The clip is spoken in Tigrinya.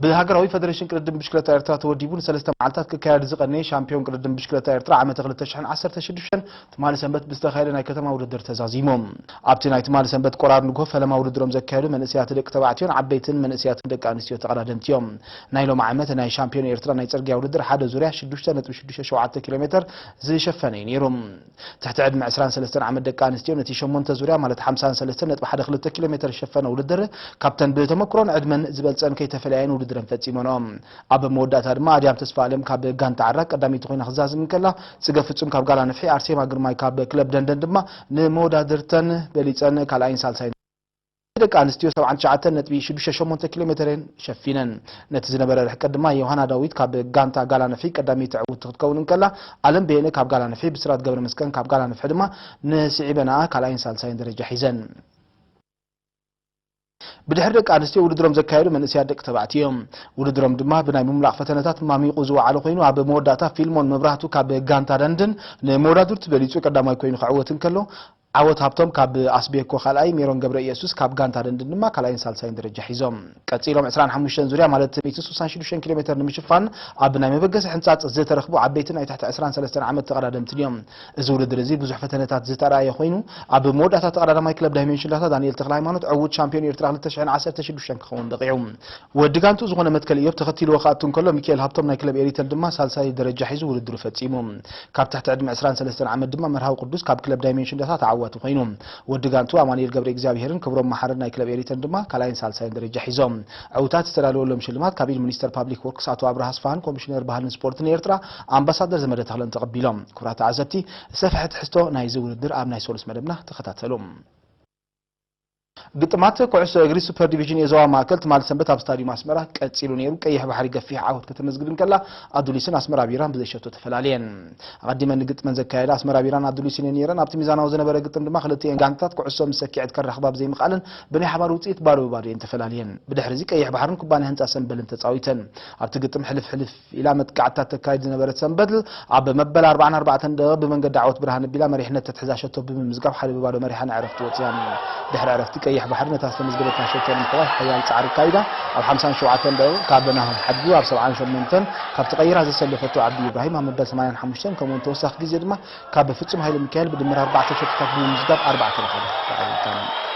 ብሃገራዊ ፈደሬሽን ቅድድም ብሽክለታ ኤርትራ ተወዲቡ ንሰለስተ መዓልታት ክካየድ ዝቐነየ ሻምፒዮን ቅድድም ብሽክለታ ኤርትራ ዓመተ ክልተ ሽሕን ዓሰርተ ሽዱሽተን ትማሊ ሰንበት ብዝተኻየደ ናይ ከተማ ውድድር ተዛዚሙ። ኣብቲ ናይ ትማሊ ሰንበት ቆራር ንግሆ ፈለማ ውድድሮም ዘካየዱ መንእሰያት ደቂ ተባዕትዮን ዓበይትን መንእሰያትን ደቂ ኣንስትዮ ተቐዳደምቲ እዮም። ናይ ሎሚ ዓመት ናይ ሻምፒዮን ኤርትራ ናይ ጽርግያ ውድድር ሓደ ዙርያ ሽዱሽተ ነጥቢ ሽዱሽተ ሸውዓተ ኪሎ ሜተር ዝሸፈነ እዩ ነይሩ። ትሕቲ ዕድመ ዕስራን ሰለስተን ዓመት ደቂ ኣንስትዮ ነቲ ሸሞንተ ዙርያ ማለት ሓምሳን ሰለስተን ነጥቢ ሓደ ክልተ ኪሎ ሜተር ዝሸፈነ ውድድር ካብተን ብተመክሮን ዕድመን ዝበልጸን ከይተፈለያየን ውድድረን ፈጺመንኦ። ኣብ መወዳእታ ድማ ኣድያም ተስፋ ኣለም ካብ ጋንታ ዓራ ቀዳመይቲ ኮይና ክዛዝም እንከላ፣ ጽገ ፍጹም ካብ ጋላ ንፍሒ፣ ኣርሴማ ግርማይ ካብ ክለብ ደንደን ድማ ንመወዳድርተን በሊጸን ካልኣይን ሳልሳይን። ደቂ ኣንስትዮ ሰብዓን ትሽዓተን ነጥቢ ሽዱሽተ ሸሞንተ ኪሎ ሜተር እየን ሸፊነን። ነቲ ዝነበረ ርሕቀት ድማ ዮሃና ዳዊት ካብ ጋንታ ጋላ ንፍሒ ቀዳመይቲ ዕውትቲ ክትከውን እንከላ፣ ኣለም በየነ ካብ ጋላ ንፍሒ፣ ብስራት ገብረ መስቀን ካብ ጋላ ንፍሒ ድማ ንስዒበናኣ ካልኣይን ሳልሳይን ደረጃ ሒዘን። ብድሕሪ ደቂ ኣንስትዮ ውድድሮም ዘካየዱ መንእሰያት ደቂ ተባዕትዮ እዮም። ውድድሮም ድማ ብናይ ምምላቕ ፈተነታት ማሚቑ ዝወዓለ ኮይኑ፣ ኣብ መወዳእታ ፊልሞን መብራህቱ ካብ ጋንታ ደንድን ንመወዳድርቲ በሊጹ ቀዳማይ ኮይኑ ክዕወት እንከሎ፣ ዓወት ሃብቶም ካብ ኣስቤኮ ካልኣይ፣ ሜሮን ገብረ ኢየሱስ ካብ ጋንታ ደንድን ድማ ካልኣይን ሳልሳይን ደረጃ ሒዞም። ቀጺሎም ዕስራን ሓሙሽተን ዙርያ ማለት ሚእቲ ስሳን ሽዱሽተን ኪሎ ሜተር ንምሽፋን ኣብ ናይ መበገሲ ሕንጻጽ ዝተረኽቡ ዓበይቲ ናይ ትሕቲ ዕስራን ሰለስተን ዓመት ተቐዳደምትን እዮም። እዚ ውድድር እዚ ብዙሕ ፈተነታት ዝተራእየ ኮይኑ፣ ኣብ መወዳእታ ተቐዳዳማይ ክለብ ዳይሜንሽን ዳታ ዳንኤል ተኽለ ሃይማኖት ዕዉት ሻምፒዮን ኤርትራ ክልተ ሽሕን ዓሰርተ ሽዱሽተን ክኸውን በቒዑ። ወዲ ጋንቱ ዝኾነ መትከል እዮብ ተኸቲልዎ ክኣቱ እንከሎ፣ ሚካኤል ሃብቶም ናይ ክለብ ኤሪተል ድማ ሳልሳይ ደረጃ ሒዙ ውድድሩ ፈጺሙ። ካብ ትሕቲ ዕድመ ዕስራን ሰለስተን ዓመት ድማ መርሃዊ ቅዱስ ካብ ክለብ ዳይሜንሽን ዳታ ተዓዋቲ ኮይኑ። ወዲ ጋንቱ ኣማኑኤል ገብረ እግዚኣብሄርን ክብሮም መሓርን ናይ ክለብ ኤሪተል ድማ ካልኣይን ሳልሳይን ደረጃ ሒዞም። ዕውታት ዝተዳለወሎም ሽልማት ካብ ኢድ ሚኒስተር ፓብሊክ ወርክስ ኣቶ ኣብርሃ ኣስፋሃን ኮሚሽነር ባህልን ስፖርትን ኤርትራ ኣምባሳደር ዘመደ ተኽለን ተቐቢሎም። ክቡራት ተዓዘብቲ፣ ዝሰፍሐ ትሕዝቶ ናይዚ ውድድር ኣብ ናይ ሰሉስ መደብና ተኸታተሉ። ግጥማት ኩዕሶ እግሪ ሱፐር ዲቪዥን የዞባ ማእከል ትማሊ ሰንበት ኣብ ስታዲየም ኣስመራ ቀጺሉ ነይሩ። ቀይሕ ባሕሪ ገፊሕ ዓወት ከተመዝግብ እንከላ፣ ኣዱሊስን ኣስመራ ቢራን ብዘይሸቶ ተፈላልየን። ኣቐዲመን ንግጥመን ዘካየዳ ኣስመራ ቢራን ኣዱሊስን እየን ነይረን። ኣብቲ ሚዛናዊ ዝነበረ ግጥም ድማ ክልቲኤን ጋንታታት ኩዕሶ ምስ ሰኪዐት ከራኽባ ብዘይምኽኣለን ብናይ ሓባር ውጽኢት ባዶ ብባዶ እየን ተፈላልየን። ብድሕሪ እዚ ቀይሕ ባሕርን ኩባንያ ህንጻ ሰምበልን ተጻዊተን። ኣብቲ ግጥም ሕልፍ ሕልፍ ኢላ መጥቃዕትታት ተካይድ ዝነበረት ሰንበል ኣብ መበል ኣርባዓን ኣርባዕተን ደቂቕ ብመንገዲ ዓወት ብርሃን ኣቢላ መሪሕነት ተትሕዛ ሸቶ ብምምዝጋብ ሓደ ብባዶ መሪሓ ንዕረፍቲ ወጽያ። ድሕሪ ዕረፍቲ ቀይሕ ባሕሪ ነታ ዝተመዝገበታ ሸቶ ንምሕዋይ ሓያል ጻዕሪ ኣካይዳ ኣብ ሓምሳን ሸውዓተን ደቂቕ ካብ ናሆም ሓድጉ ኣብ ሰብዓን ሸሞንተን ካብቲ ቀይራ ዘሰለፈቶ ዓብዲ ኢብራሂም ኣብ መበል ሰማንያን ሓሙሽተን ከምኡውን ተወሳኺ ግዜ ድማ ካብ ፍጹም ሃይለ ሚካኤል ብድምር ኣርባዕተ ሸቶታት ብምምዝጋብ ኣርባዕተ ለኻቢት ተዓዊታ።